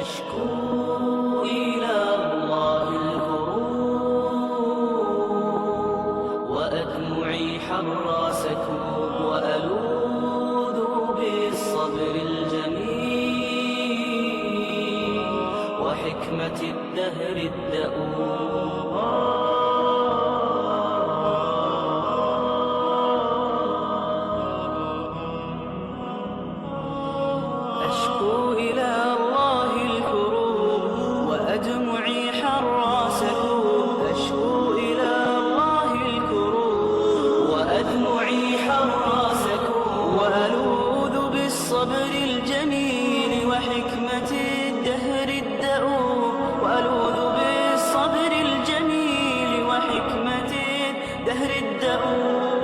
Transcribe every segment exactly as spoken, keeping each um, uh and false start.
أشكو إلى الله الكروب، وأدمعي حرى سكوب، وألوذ بالصبر الجميل، وحكمة الدهر الدؤوب. أشكو إلى الله الكروب، وأدمعي حرى سكوب. أشكو إلى الله الكروب، وأدمعي حرى سكوب. وألوذ بالصبر الجميل وحكمة الدهر الدؤوب. وألوذ بالصبر الجميل وحكمة الدهر الدؤوب.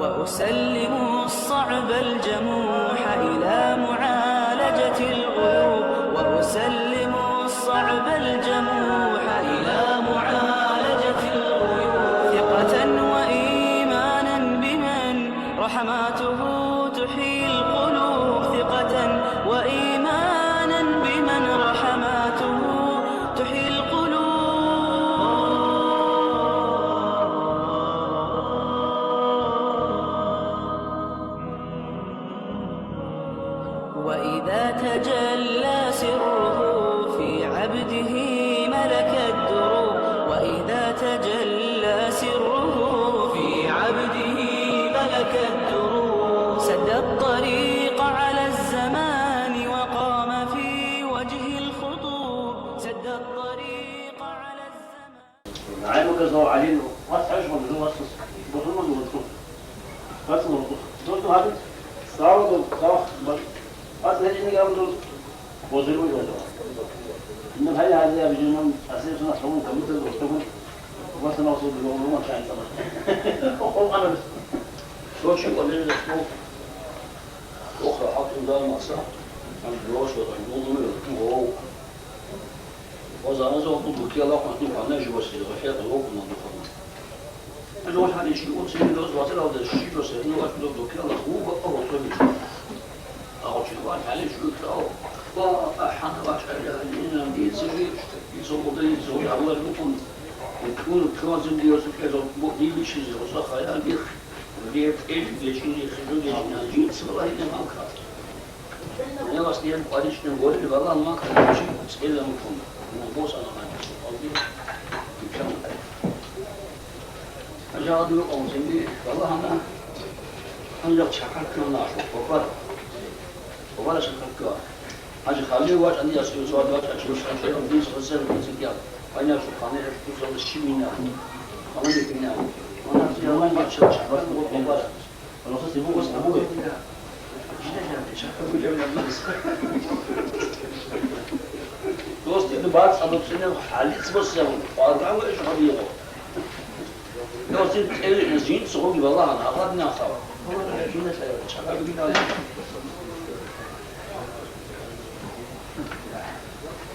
وأسلم الصعب الجموح إلى معالجة الغيوب. وأسلم الصعب الجموح إلى معالجة الغيوب. ثقة وإيمانا بمن رحماته تحيي القلوب. ثقة وإيمانا بمن رحماته تحيي القلوب. وإذا تجلى سره في عبده ملك الدروب. وإذا تجلى سره في عبده ملك الدروب. سد الطريق على الزمان وقام في وجه الخطوب. سد الطريق على الزمان. ГӀемру казав гӀалим вац гьабичӀо, бусурман вацас. Бусурман вацас. Вацас вацас. Дос гьабиц, савадо, сав-, бац гьечӀинги абун дос бозулев вачӀо. Инда гьай гьази абижинан, асир сунат хӀумун кабитал вацагун, васана васул дулгъун руман чайин тамаш. Къуръан абис. Дочи къвалири дос. Охра хӀакъун дан маса. Ан дос ватан гулмир. О. Ва замаза вакъу дуккиялда хъван духъана жибасизе, ва хӀяда вокъуна духъана. Жо гьанив чи уцин доз ватаралда щибасе, ну, вач дуккиялда хъуба аватони. Агъо чи ван гьанив чи уцав. Ва ахӀана вач гьалин, дица жи, дица гъуда, дица гъуда, гьавлар духъун. Кун, кун зиндиязу кӀезал, бо, дибичизе, гъуса хаял дих, дир тӀеж гечизе, хижу гечизе, дица ва гьанив малка. Гьелас диян къваричӀнаб гъорил валлагь, махъ чи цӀела мухъун. Мухъ босана гьаниб сукъалги. Гьанже гьадур къавмзинги валлагь гьана. Гьанже чахъа ккана ашлу, къокъар. Къокъара чахъа ккана. Гьанже хали вачӀани ясги суал вачӀа, чи вачӀа, дин сосер, дин сикял. Гьанже сухъани гьеб кузал щибина. Гьанже бина. Гьанже чахъа ккана къокъара. Дос дин бацӀцӀадаб цӀинаб хӀалиц босизе абун, къваргъанго иш гьабиго. Дос дин тӀеве жинца гъоги балагьана, агъадин ахъав.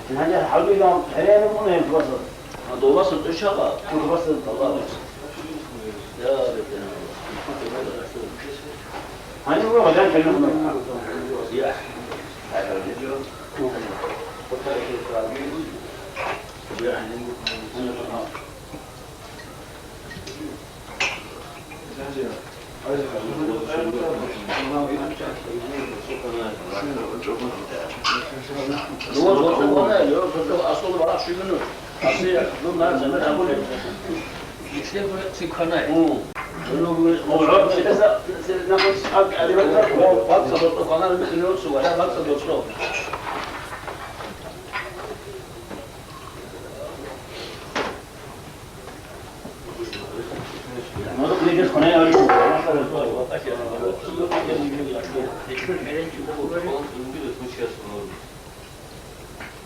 Гьанже хӀалбилан хӀереян бугони гьеб васас? А, довласан тӀочагъа? Гьеб васас. Аллагь. Я, бетӀер. Гьанже гъо гъадан ккелеб буго. Я. Ну вот, вот, вот, вот, вот, асул вараш шугуну. Аси, ну, на, на, на, на, М.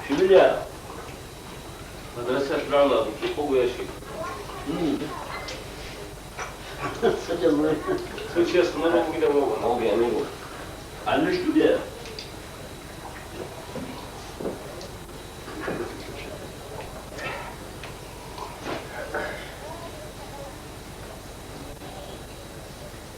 Шибилия. Мадраса шурала, духовый ящик. М. Случай остановил, когда вова, ноги, они вот. А ну что делать?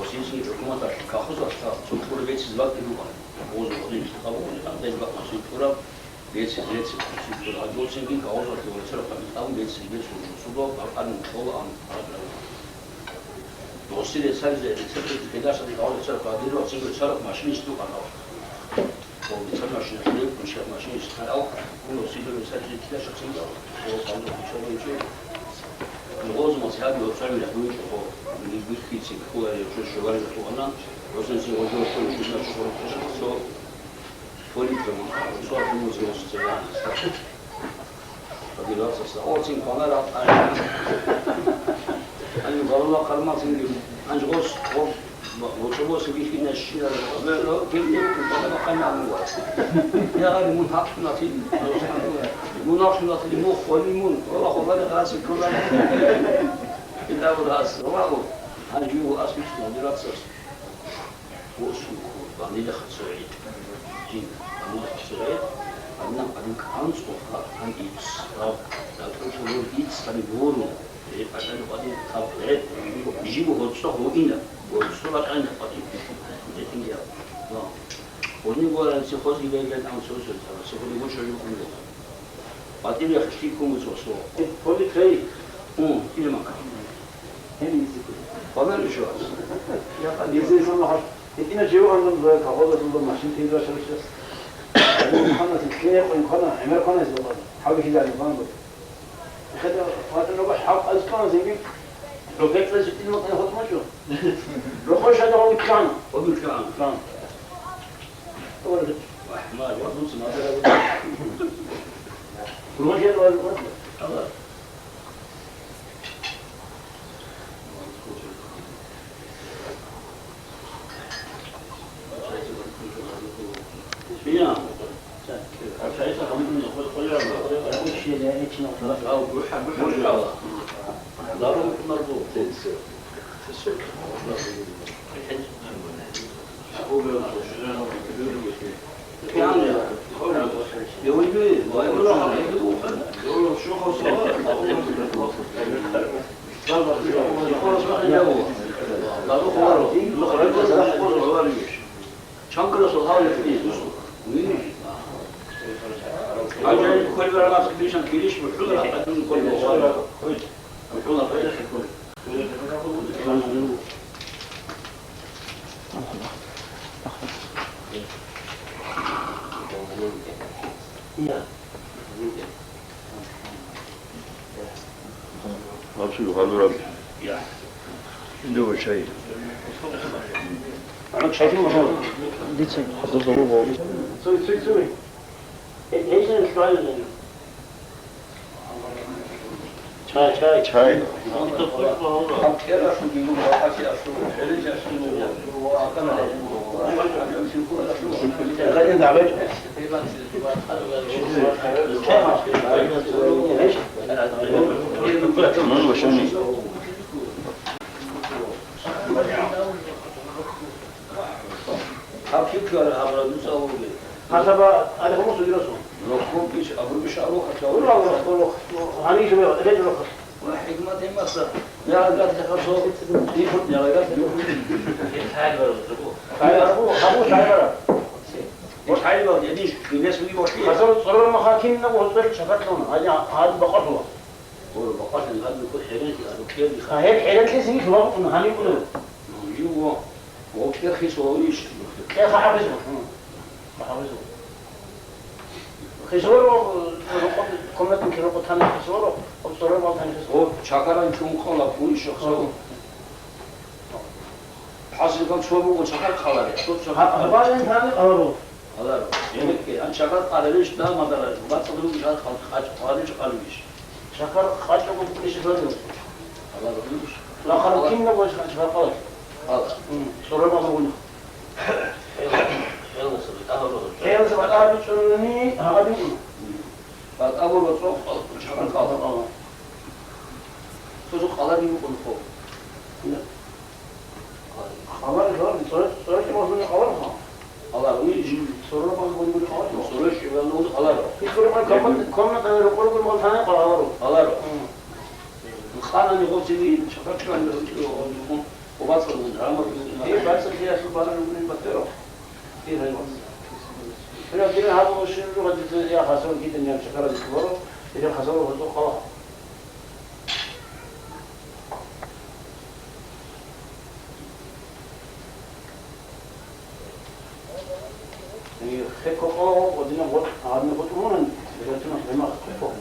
Осинцин хӀукуматалъ колхозалъа цо кьура бецин бакӀги букӀана. Гъозу гъодин хӀисаб гъозу, гьанже бакӀ осин кьура бецин, бецин, осин кьура. Гьанже осинги колхозалъе ва цо рахъа битӀун бецин, бецин, судо, гьаб кьарин кьола ан, гьаб рахъа. Досие царизе, рецепт педашаде колхозалъе цо рахъа дир, осинги цо рахъа машинист букӀана. Гъозу машина хлеб, мешок машина ишкарал, куно сидо мешок житила шахсинга, гъоз гъамзо кучало ичо. Гъоз мазгьаби оцами рахунчо, гъо, бихьици кула ичо шогали тухана, гъозен зи гъожо шо шуна шо шо шо. Фолитрон, цо атумуз гъоз цева. Фадилатас, о, цин кванарал, ай, ай, балула къармал цинги, анжгъос, о, бо-, бочо босин бихьина щинал, бе-, бо-, бе-, бе-, бо-, бо-, бо-, бо-, Я гъали мун хӀакълъунатил, мун хӀакълъунатил, мун хвали мун, вала хвали гъаси кулани. Ила гъас, вала гъу, анжи гъу асбицун фадилатас. Осун ккун, банила хацо гӀед. Жин, банила хацо гӀед, гьанна гьадин кӀанцӀун гьаб гьан ицц. Гьаб, дакӀалъулев ицц гьаниб ворун. ГӀед бачӀани къватӀиб гьаб гӀед. Жибу гьоцӀо гьуина. ГьоцӀо бачӀани къватӀиб. Гьединги гьаб. Ва гьуниб варанси хозги бегьлан амсосуца, ва цохуни гучӀо жукъун бегьлан. БатӀире хъиштӀи ккун буцӀо со. Полицей. Ун, кӀире макъа. Гьениб исиккун. Хвалар ишо ас. Якъа Гьезие дизе. Сон лагьаш. ГьитӀина жив андун зоя колхозалъулда машин тейдура шариф час. Хана, кине къойин хана, гӀемер хана эс бакъана. Хьаби хиларин хана бу. Хеда, хватӀа нуба хӀакъ азкъана зиги. Рокъекъа житӀин макъана хутӀмачӀо. Рокъой шада гъоби ккан. Гъоби ккан. Ккан. Ахмад, ва дус мадара. Курман шеда ва, ва. Алла. Чанкрасул гьавлихъни. Гьанже кколбараб мас килищан килищ бухӀулараб, гьадин кколбараб. БухӀулараб. Абсолютно гьалураб. Инде ва чай. Дица хадур. Цой, цой, цой. Э, э, э, э, э. Чай, чай. Чай. Гьаб кив ккараб гьабураб дуца абуге? Гьасаба алихъ мусул расул. Рохъоб иш абурбищ алохъа чаву? Ура, рохъ, рохъ. Гьанив жо рехъ, рехъ рохъ. Ва хӀикмат гьемаса. Я гьагат лехъа цо. Дихут я гьагат. Гьабу, гьабу шайбара. Ва шайба, я диш, илес уги вахи. Хасал цӀорор маха кинна гьоцӀел чакатлъуна. Гьади, гьади бакъалъула. Гьоро бакъалъан гьадинго хӀеренлъи гьаруккиялиха. А гьеб хӀеренлъи цинги лъугьа-, гьанив кӀуна. Жив ва, ва кӀер хисулав иш? Кьеха гьабизаб. Гьабизаб. Хисуро, рокъоб, комнатан кирокъо тани хисуро, об цӀорор бал тани хисуро. О, чакаран чун къала, пу иш хисуро. О. ХӀасил гьал цо буго чакар къаларе, цо чакар къаларе. Гьабалин тани къаларо. Алар, гьенекке, ан чакар къаларищ, да, мадараш, бацӀцӀадруги чакар къал-, къач-, къаларищ, къаларищ. Чакар къачӀого букӀище гьадин. Алар, иш. Рахъал кинабго чакар къала. Алар. М, цӀорор бал ругони. Хел, хел насаби, тӀагьаб ругони. Хел насаби, тӀагьаб чӀуруни, гьагъадин. М. Ва тӀагьаб ругони, цо къал-, чакар къала. Цо, цо къалари букӀун хо. Къалар, къалар, цо-, цо-, цо-, цо-, къалар, ха. Къалар, уйищ? М, цорабал гури-гури къалар. Цорабал гури къалар. Исурман комнат-, комнатаялъ рукъургун мал тани къалар. Къалар. М. Къанани гъосини, чакарчӀван, гъосин, гъобацӀалъун, гьамадун. Э, бацӀцӀадиялъул балагьун батеро. Э, гьайван. Э, дир гьабун шин жугьадизе я хасал гидин я чакарал гуро, дир хасал гъозо къала. Хекко къо, одина гъо-, гьадин гъотӀ мунан, бегатуна хӀемах хекко.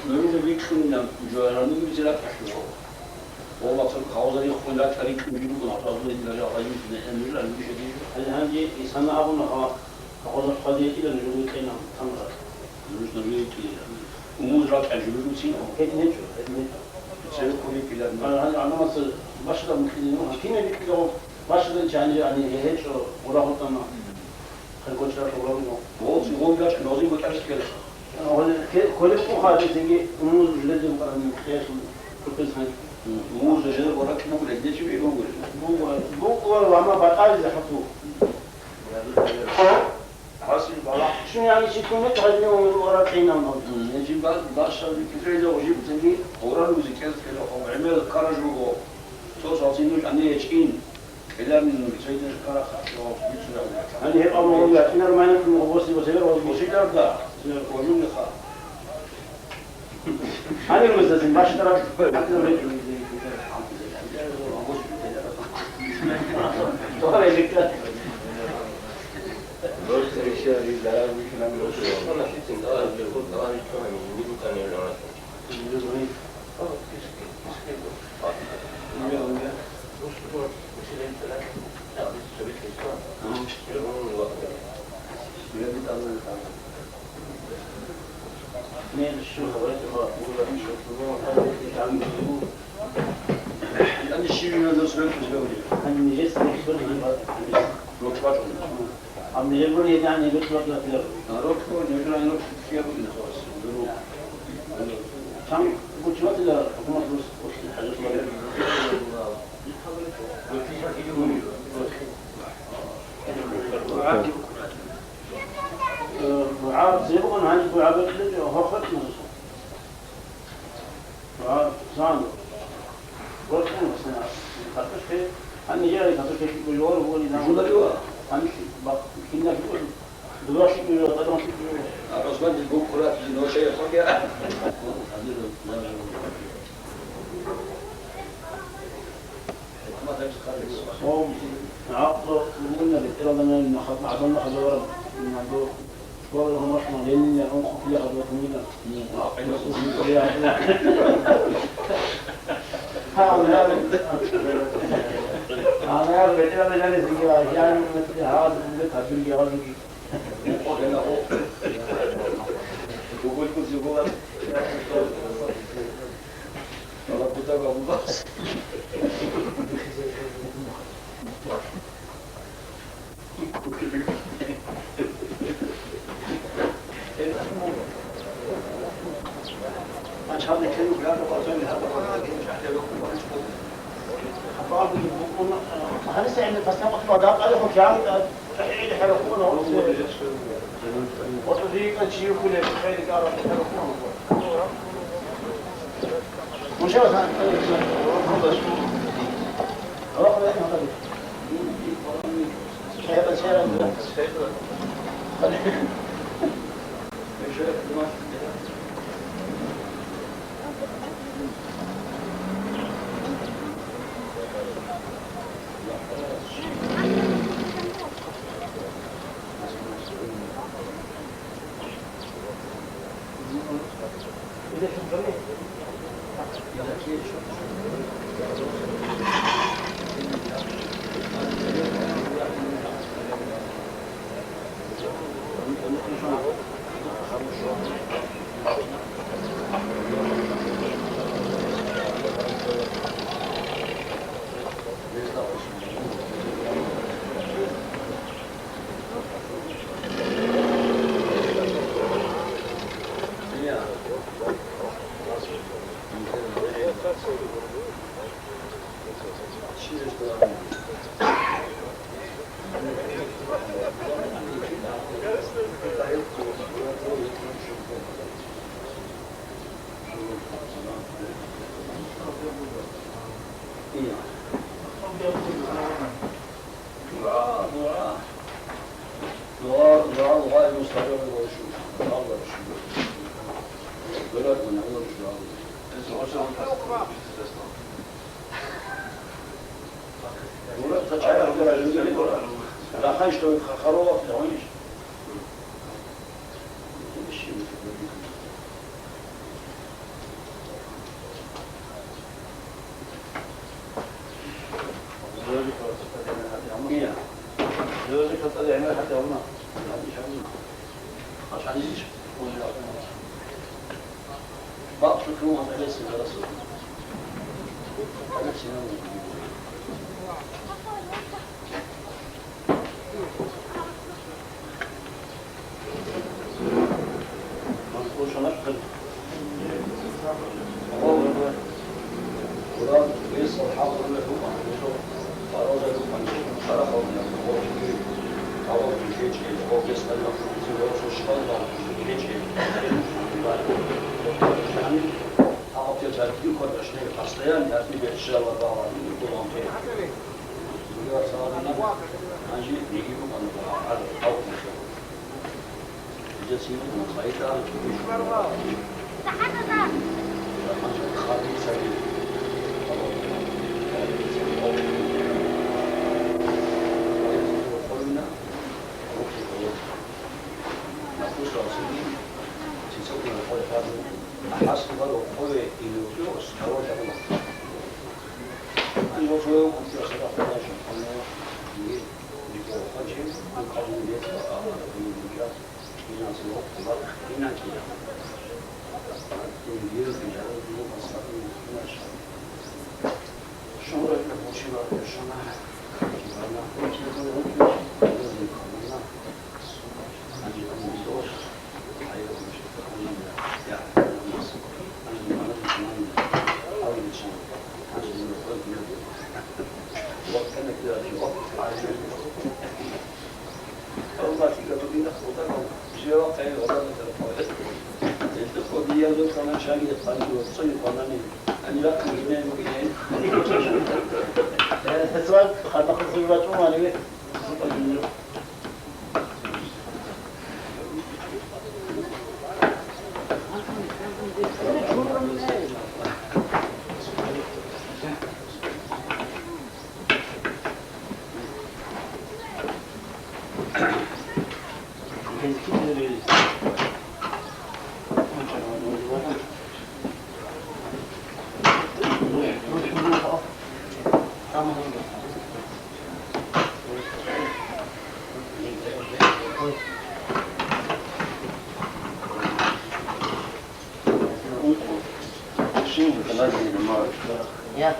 Нужеда викьунилан жугьарануги ракӀалъугьа. Ва вацал кавзари хъула тарикь жугьун гьатӀазулин дари гьалаюз мехӀе нуж албишади. Гьанже Исана абуна, гьа, гьаза хъвадиятила нужеда викьина тамара. Нуж нужеда викьила. Умуз ракӀа жугьуцин. Гьедин гьечӀо, гьедин гьечӀо. Церекъури киларна. Гьанже гӀадамаца башда мухӀлилин, кине викьило? Башдачи гьанже гьанир гьечӀо гъура гъутӀана. Хъаргоча гъура гъутӀана. Гъози гъунгачӀ, гъози гъутӀарас ккела. Гъози ке-, кколеб къо хадисинги умуз жулезул къарани кьешлъун кутез гьанже. Умуз жулезул къарани кьун буго, гьединчи бегьун буго. Буго, буго, ва ма батӀализе хӀату. Гьасил балагь. Щун гьанив чи ккун гьечӀо, гьадинав ва ракӀинав. Гьанив ба-, башалги кидрелев жиб цинги гъура рузи кӀел ккела, гӀемер караж буго. Цо цалцин нуж гьанив гьечӀин. Кьеларин цойдин караха, цо бицунав. Гьанив гьеб амма гьуя, инар майнат мугъ боси босебер гьоз босилар да. Синар кожун ха. Гьанив рузазин башдараб. ДугӀа, цебегӀан гьаниб дугӀа бекьулеб, гьоркьоб нужеца. ДугӀа, зан. Гьоркьоб нужеца. Картошка, гьаниб я картошка кибе жугьар бугони, да? Жугьар ва? Гьаниб бак-, кинаб бугони? ДугӀа лъикӀ бугони, къадам лъикӀ бугони? А, Гьосман, дир гуккурат, дир ношая хъван я. Гьеб гӀакълу бугони, бетӀералда мехалъ гӀадамал хадуб, школалъ гьамашман, Ленинил ункъо килограмм батунила. Гьаниб, гьаниб бетӀералда жанизе гьаниб гьаб гьаб гьаб. Постоянно, я тебе, иншаллах, Аллагь, не буду вам. Yeah.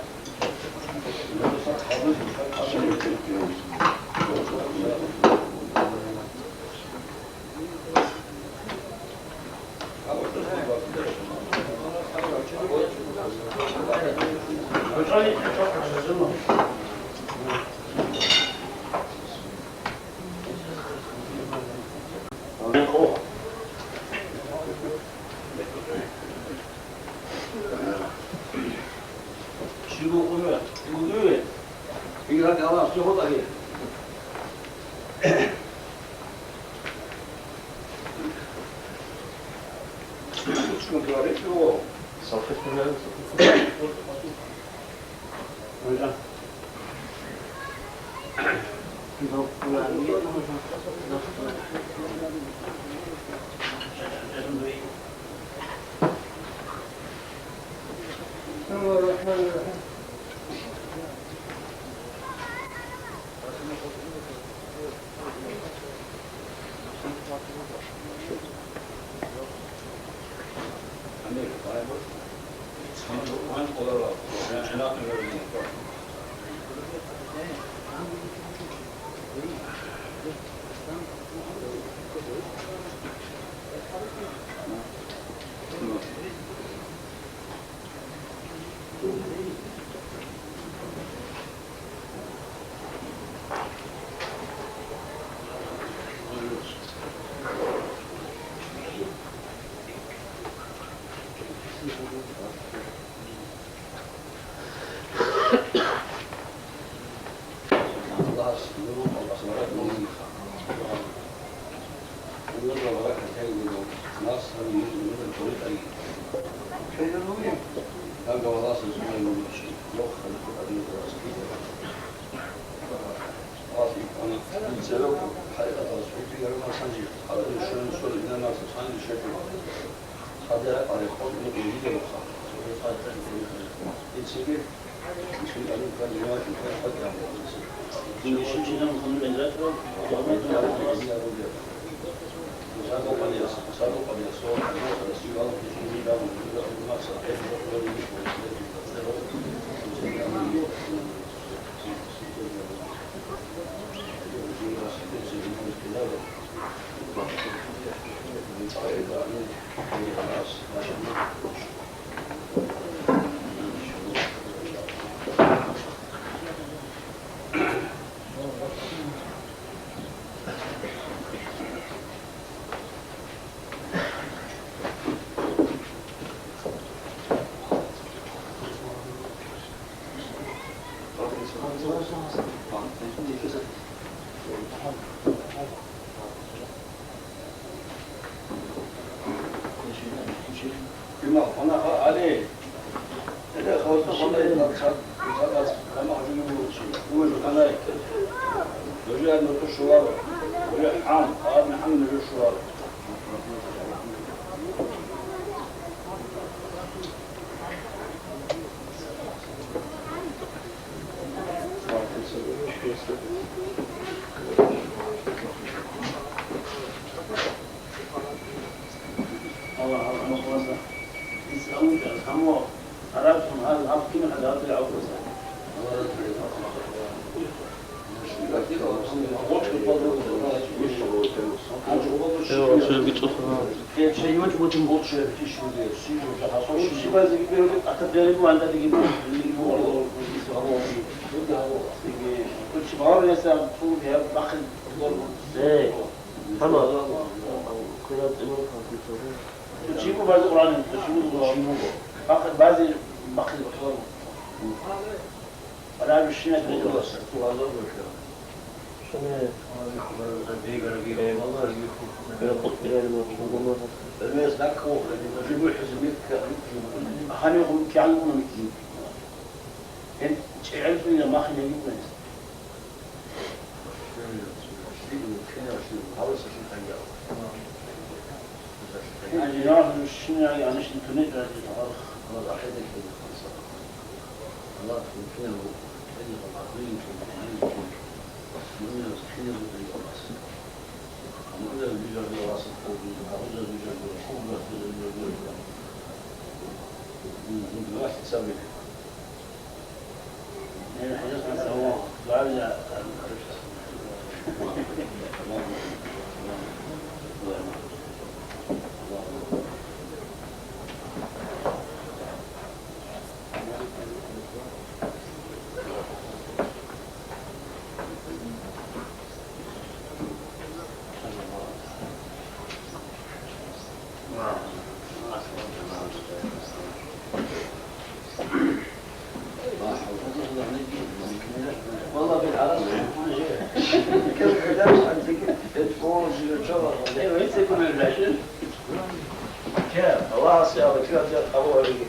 Аллагьасе абе, кигӀаб жал къабул гьабеги.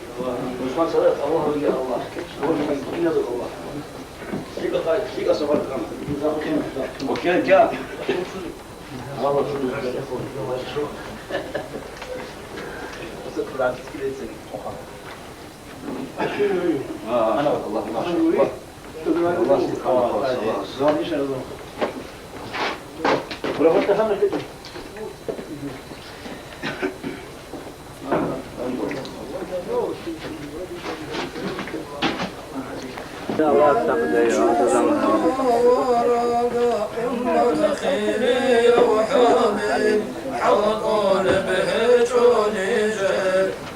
Гьусман цадахъ къабул гьабеги, Аллагь. Гьурман киназул Аллагь. ЛъикӀа хай, лъикӀа сабар ккана. Окей, кя.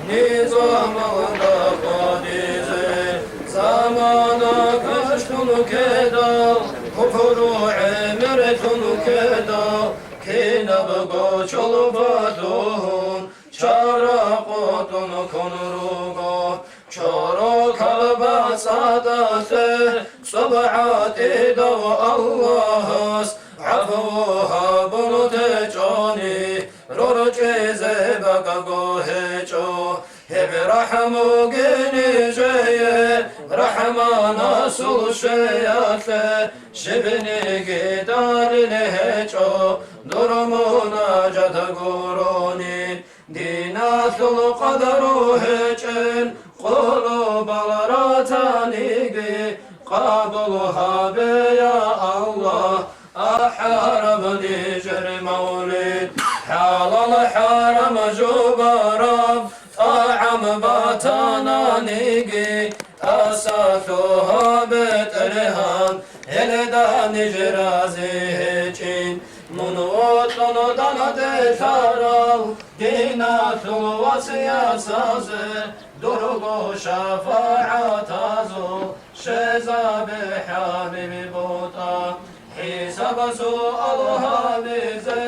Низамалда хадизе замана кашлъун ккедал, купру гӀемерлъун ккедал, кинабго чолбалъун чара къотӀун ккун руго. Чорокал бацӀцӀадалъе цӀоб гӀатӀидав Аллагьас гӀафу гьабун течӀони, рорчӀизе бакӀго гьечӀо. Гьеб рахӀмуги нижее, РахӀманасул шеялъе, щибниги далил гьечӀо, дур мунажат гурони. Диналъул къадару гьечӀел къулубал ратаниги, къабул гьабе, я Аллагь, ахӀараб нижер мавлид. ХӀалал-хӀарам жубараб тӀагӀам батананиги, тӀаса лъугьа, БетӀергьан, гьелда ниж рази гьечӀин. Мун вокьун данде лъарал диналъул васиясазе, дурго шафагӀатазул щвезабе, ХӀабиб, бутӀа. ХӀисаб-суал гьабизе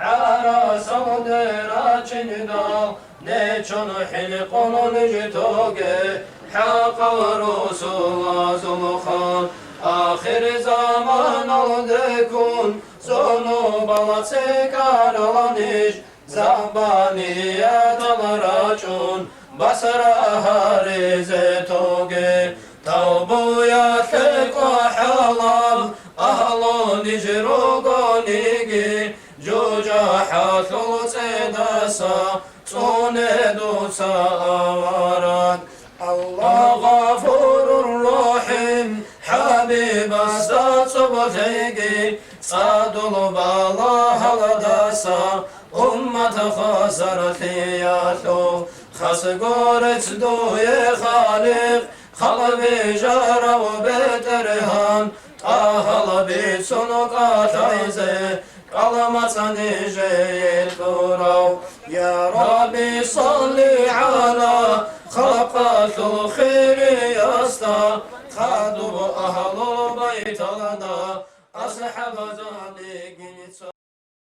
гӀарасалде рачиндал, нечон хӀинкъун ниж тоге, хӀакъал русулазул хан. Ахирзаманалдеккун зунубал цӀикӀкӀарал ниж, забаниятал рачӀун басра гьаризе тоге. Тавбуялъе кӀвахӀалал агьлу ниж ругониги, жужахӀалъул цӀедаса цӀуне дуца авараг. Аллагь Гъафурур Рахим, ХӀабибасда цо болъейги, цӀадулеб балагьалдаса уммат хвасарлъиялъул. Хас гурищ дуе, Халикъ, халкъ бижарав БетӀергьан, тӀагьал бицун къалъайзе, кӀал мацӀ нижее кьурав. Я Рабби, салли гӀала халкъалъул хириясда, хадуб агьлу байталда, асхӀабазда бегьин.